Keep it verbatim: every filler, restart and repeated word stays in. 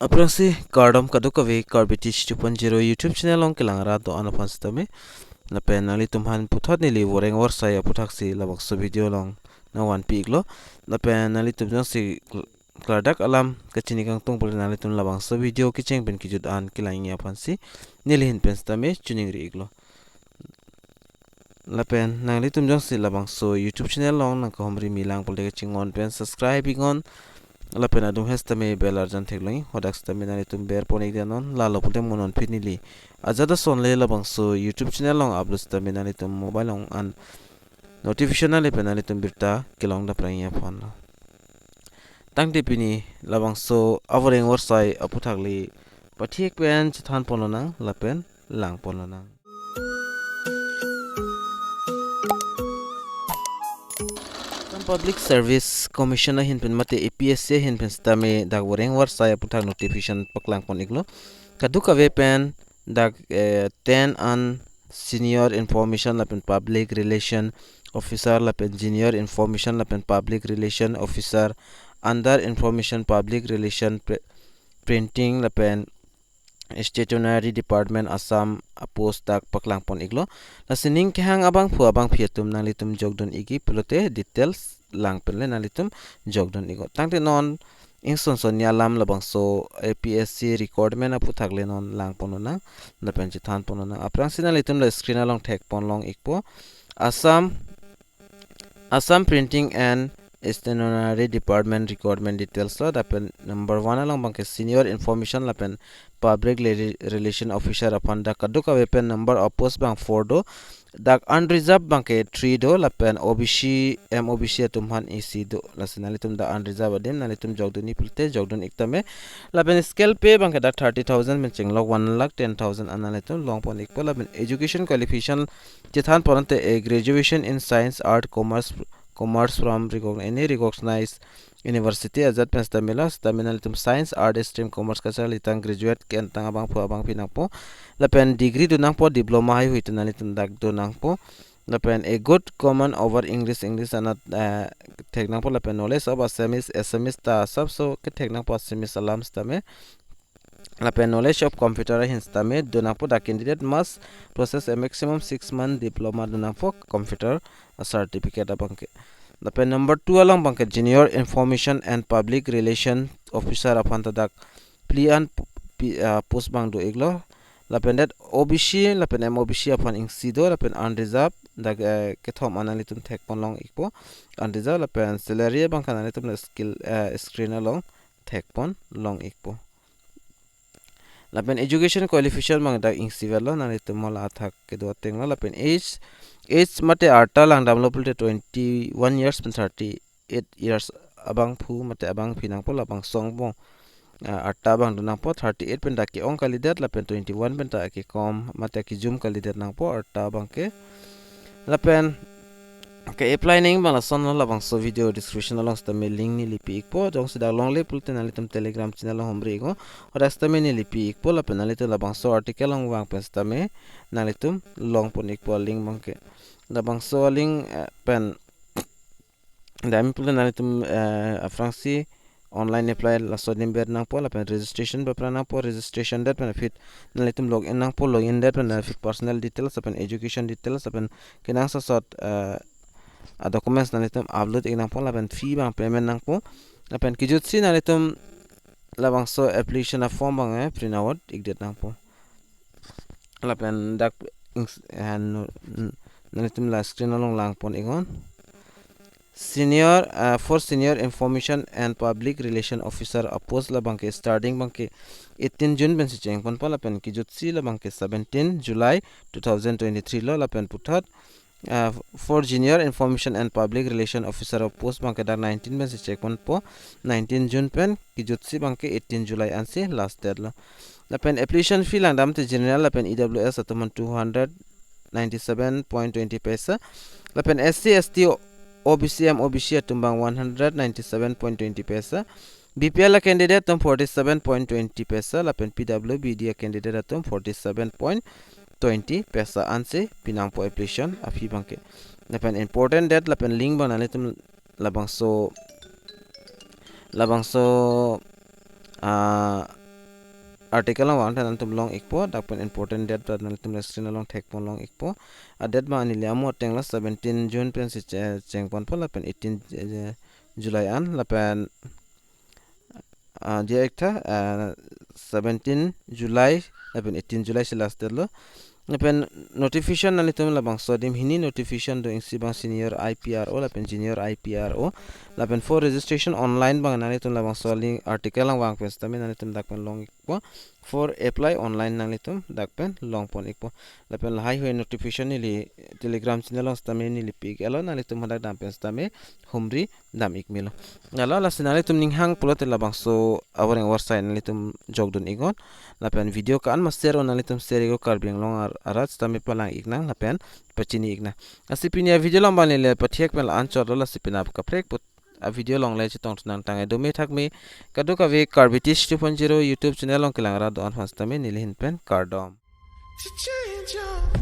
Aphrangsi kardom kadokave Karbi Teach two point zero YouTube channel along kelang rat do-an aphan sitame. Lapen nanglitum aphan puthot neli voreng vorsai aputhaksi labangso video along nangvanpi iklo. Lapen nanglitum jongsi kl-, klardak alam kachini kangtung pulote nanglitum labangso video kecheng pen kejut an kelang-i aphansi neli ahin pen sitame choningri iklo. Lapen nanglitum jongsi labangso YouTube channel along nangkahumri milang pulote kachinghon pen subscribe iknon. Lapen adung hes tame bell arjan theklong-i, hadak sitame nanglitum berpon iknon. Lalo pulote mo non phi neli ajat asonle labangso YouTube channel along upload sitame nanglitum mobile along an notification nangle pen nanglitum birta kelong daprang-i aphan lo. Tangte pini labangso avoreng vorsai aputhak le pathek pen chethanpon lonang lapen langpon lonang. Assam Public Service Commission ahin pen mate A P S C ahin pen sitame dak voreng vorsai aputhak notification paklangpon iklo. Kadokave pen dak, eh, ten an Senior Information lapen Public Relation Officer lapen Junior Information lapen Public Relation Officer under Information Public Relation Pre-, Printing lapen Stationery Department Assam apost dak paklangpon iklo. Lasi ning kehang abangphu abangphi atum nanglitum jokdun ikji pulote details lang penle nanglitum jokdun iknon. Tangte non ingson son ni alam labangso A P S C recruitment aputhak le non langpon lonang lapen chethanpon lonang. Aphrangsi nanglitum la screen along thekpon long ikpo. Assam, Assam Printing and Stationery Department recruitment details lo, lapen number one along abangke Senior Information lapen Public Rela-, Relation Officer aphan dak kadokave pen number of post abang four do, dak unreserved abangke three do, lapen O B C, M O B C atum aphan isi do. Lasi nanglitum dak unreserved adim nanglitum jokdun-i pulote jokdun ik tame. Lapen scale pay abangke dak thirty thousand pen chenglok one lakh ten thousand an nanglitum longpon ikpo. Lapen education qualification chethanpon tangte a graduation in science, art, commerce, commerce from recogn-, any recognized university ajat pen sitame lo, sitame nanglitum science, art stream, commerce kacharli tang graduate ke-en tang abangphu abangphi nangpo. Lapen degree do nangpo, diploma haihui ta nanglitum dak do nangpo. Lapen a good command over English, English anat, eh, thek nangpo, lapen knowledge of Assamese, Assamese ta asapso kethek nangpo, Assamese alam sitame. Lapen knowledge of computer ahin sitame do nangpo, the candidate must possess a maximum six month diploma do nangpo computer certificate abangke. Lapen number two along abangke Junior Information and Public Relation Officer aphan ta dak phli an p-, pi-, ah, post abang do iklo. Lapen det O B C lapen M O B C aphan isi do, lapen unreserved dak, eh, kethom an nanglitum thekpon long ikpo. Unreserved lapen salary abangke nanglitum la skill, eh, screen along thekpon long ikpo. Lapen education qualification abang dak isi velo, nanglitum mo la athak kedo ateng lo. Lapen age, age mate arta langdamlo pulote twenty-one years pen thirty-eight years abangphu mate abangphi nangpo, labangso angbong, ah, arta abang do nangpo. Thirty-eight pen dak ke-ong kalidet lapen twenty-one pen ta kekom mate kejum kalidet nangpo arta abangke. Lapen ke-apply nangji abang lason lo, labangso video description along sitame link neli pi ikpo. Jongsi dak longle pulote nanglitum Telegram channel along humri iknon. Hadak sitame neli pi ikpo, lapen nanglitum labangso article along vang pen sitame nanglitum longpon ikpo link abangke. Labangso link, eh, pen dam pulote nanglitum, eh, aphrangsi online apply laso adim ber nangpo, lapen registration bapra nangpo, registration det pen aphi nanglitum login nangpo, login det pen aphi personal details lapen education details lapen kenangsot sot, eh, a documents nanglitum upload ik nangpo, lapen fee abang payment nangpo, lapen kejutsi nanglitum labangso application a form abang, eh, print out ikdet nangpo. Lapen dak ings-, eh, nu-, n-, nanglitum la screen along langpon iknon. Senior, uh, for Senior Information and Public Relation Officer apost labangke starting abangke eighteen June pensi chengponpo, lapen kejutsi labangke seventeen July two thousand twenty-three lo, lapen puthot, uh, for Junior Information and Public Relation Officer apost abangke dak nineteen pensi chengponpo, nineteen June pen, kejutsi abangke eighteen July ansi last date lo. Lapen application fee langdam te general lapen E W S atum aphan two hundred ninety-seven point twenty paisa. Lapen S C, S T, O B C, M O B C atum abang one hundred ninety-seven point twenty paisa. B P L a candidate atum forty-seven point twenty paisa. Lapen P W B D a candidate atum forty-seven point twenty paisa ansi pi nangpo application a fee abangke. Lapen important date lapen link abang nanglitum labangso, labangso, ah, article along vang ta nanglitum long ikpo, dak pen important date ta nanglitum screen along thekpon long ikpo. A date abang neli amo ateng la seventeen June pensi che-, chengponpo lapen eighteen, eh, July an lapen, ah, dia ek tha, ah, seventeen July lapen eighteen July si last date lo. Lapen notification nanglitum labangso adim hini notification do, isi abang senior I P R O lapen junior I P R O. Lapen for registration online abang nanglitum labangso link article along vang pen sitame nanglitum dak pen long ikpo. For apply online nanglitum dak pen longpon ikpo. Lapen lahai hui notification neli Telegram channel along sitame neli pi-ik-etlo, nanglitum hadak dam pen sitame humri dam ik melo. Lalo lasi nanglitum ning hang pulote labangso avoreng avarsai nanglitum jokdun iknon. Lapen video ko-an ma share-o nanglitum share iknon, Karbi Anglong ar-, arat sitame palang iknang lapen pachini iknang. Lasi pini a video along abang neli pathek pen la-an chotlo, lasi penap kaprek put a video along le chetong nangtang, dome thakme kadokave Karbi Teach two point zero YouTube channel along kelang rat do-an aphan sitame neli ahin pen kardom. To change your